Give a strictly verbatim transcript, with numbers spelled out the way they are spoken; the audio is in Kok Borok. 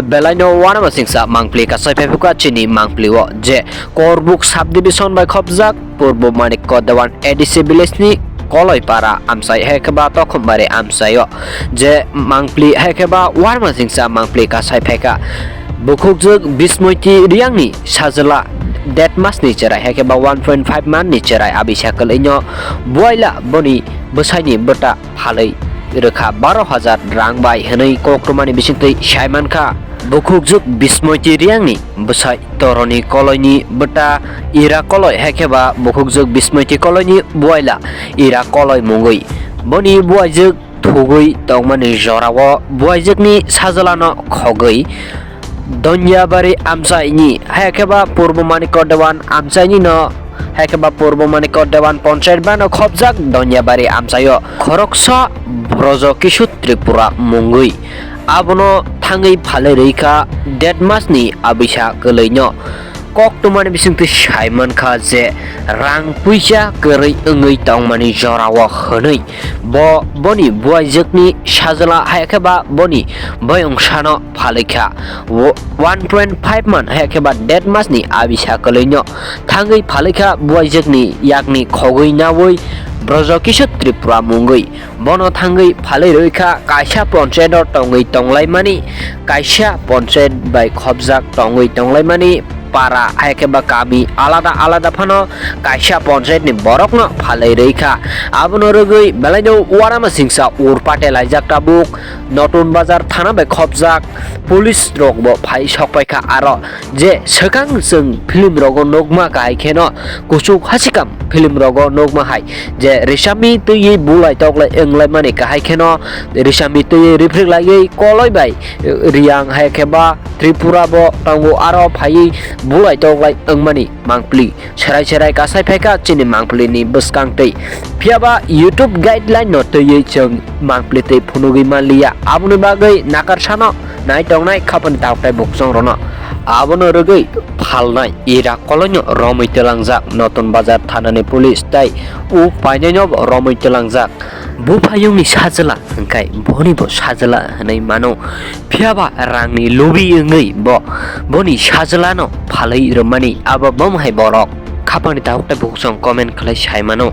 Belaino uanamasingcha mangpli kasai phaiphuka chini mangpli o je Korbuk subdivision bai khopjak Purbo Manikko Dewan A D C village ni Koloi para amchai hai khe ba Tokhumbairi amchai o je mangpli hai khe ba uanamasingcha mangpli kasai phaikha. Bukhukjwk Bismoiti Riyangni sajwla date masni chwrai hai khe ba one point five man ni chwrai abisa kwlwino buaila boni bwsaini bwta phalwi rwkha baro hajar rang bai hwnwi kokrumani bisingtwi sai mankha. Bukhukjwk Bismoiti Riyangni bwsai Toroni Koloini bwta Ira Koloi hai khe ba bukhukjwk Bismoiti Koloini buaila Ira Koloi mungwi boni buaijwk thugwi tongmani jorao buaijwkni sajwlano khogwi Donyabari amchaini hai khe ba Purbo Manikko Dewan amchaini no hai khe ba Purbo Manikko Dewan Panchayat bano khopjak Donyabari amchaio khoroksa Brojo Kishore Tripura mungwi abono thangwi phalwi rwikha date masni abisa kwlwino. Koktwmani bisingtwi sai mankha je rang puisa kwrwi wngwi tongmani jorao hwnwi bo boni buaijwkni sajwla hai khe ba boni boyongsano phalwi kha. Wo-, one point five man hai khe ba date masni abisa kwlwino thangwi phalwi kha buaijwkni yakni khogwi naui Brojo Kishore Tripura mungwi. Bono thangwi phalwi rwikha kaisa panchayat o tongwi tonglaimani, kaisa panchayat bai khopjak tongwi tonglaimani para hai khe ba kami alada alada phano kaisa panchayat ni borokno phalwi rwikha. Abono rwgwi belaino uanamasingcha ur pate laijak tabuk Notun Bazar thana bai khopjak police rok bo phai sokpaikha aro. Je swkang chwng film rogo nukma kahai kheno kuchuk hasikam film rogo nukma hai je risami twiwi bulai toklai wnglaimani kahai kheno risami twiwi riphrwk laiwi koloi bai Riyang hai khe ba Tripura bo tongo aro phaiwi bulai toklai wngmani mangpli. Serai serai kasai phaikha chini mangpli ni bwskang twi. Phiya ba YouTube guideline no twiwi chwng mangpli twi phunugwi manliya. Aboni bagwi nakarsano nai tongnai khapani takhuktai bukhusong rono. Abono rwgwi phalnai Ira Koloino romwi twlangjak Notun Bazar thanani police tai u painaino bo romwi twlangjak. Buphayungni sajwla hwnkhe bonibo sajwla hwnwi mano. Phiya ba rangni lubi wngwi bo boni sajwlano phalwi rwmani abo bom hai borok. Khapangni takhuktai bukhusong comment khlai sai mano.